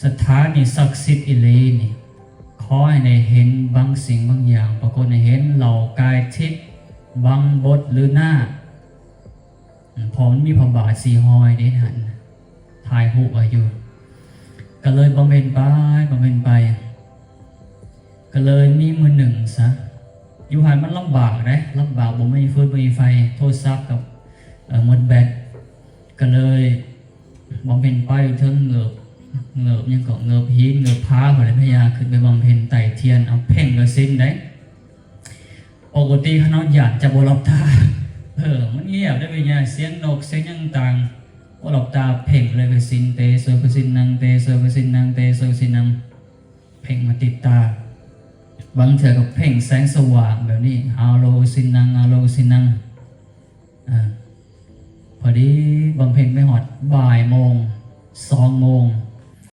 ສັດທານີ້ສັກສິດອີ່ຫຼີນີ້ ຂໍໃຫ້ໄດ້ເຫັນບາງສິ່ງບາງຢ່າງ ປາກົດໃຫ້ເຫັນເຫຼົ່າກາຍທິບ ບັງບົດ ຫຼື ນາກ ເພາະມັນມີພະບາດສີ່ຫ້ອຍເດ້ຫັ້ນ ຖ່າຍຮູບໄວ້ຢູ່ ກໍເລີຍບຳເພັນໄປ ບຳເພັນໄປ ກໍເລີຍມີມື້ໜຶ່ງຊະ ຢູ່ຫັ້ນມັນລຳບາກເດ້ ລຳບາກ ບໍ່ມີຟືນ ບໍ່ມີໄຟ ໂທລະສັບກໍ ເອີ ໝົດແບັດ ກໍເລີຍບຳເພັນໄປເຖິງເງີບ ເງີບຫຍັງກໍ ເງີບຫີນ ເງີບຜາພຸ້ນແຫຼະ ພະຍາຂຶ້ນໄປບຳເພັນໄຕ້ທຽນ ເອົາເພ່ງກະສິນໄດ໋ ປົກກະຕິຄັນເຮົາຢ້ານຈະບໍ່ຫຼັບຕາ ເອີ ມັນງຽບໄດ໋ ພະຍາ ສຽງນົກ ສຽງຫຍັງຕ່າງ ບໍ່ຫຼັບຕາ ເພ່ງເລີຍ ກະສິນ ເຕໂສ ກະສິນນັງ ເຕໂສ ກະສິນນັງ ເຕໂສ ກະສິນນັງ ເພ່ງມາຕິດຕາ ບາງເທື່ອກໍເພ່ງແສງສະຫວ່າງແບບນີ້ ອາໂລ ກະສິນນັງ ອາໂລ ກະສິນນັງ ອາ ພໍດີບຳເພັນໄປຮອດບ່າຍໂມງ ສອງໂມງ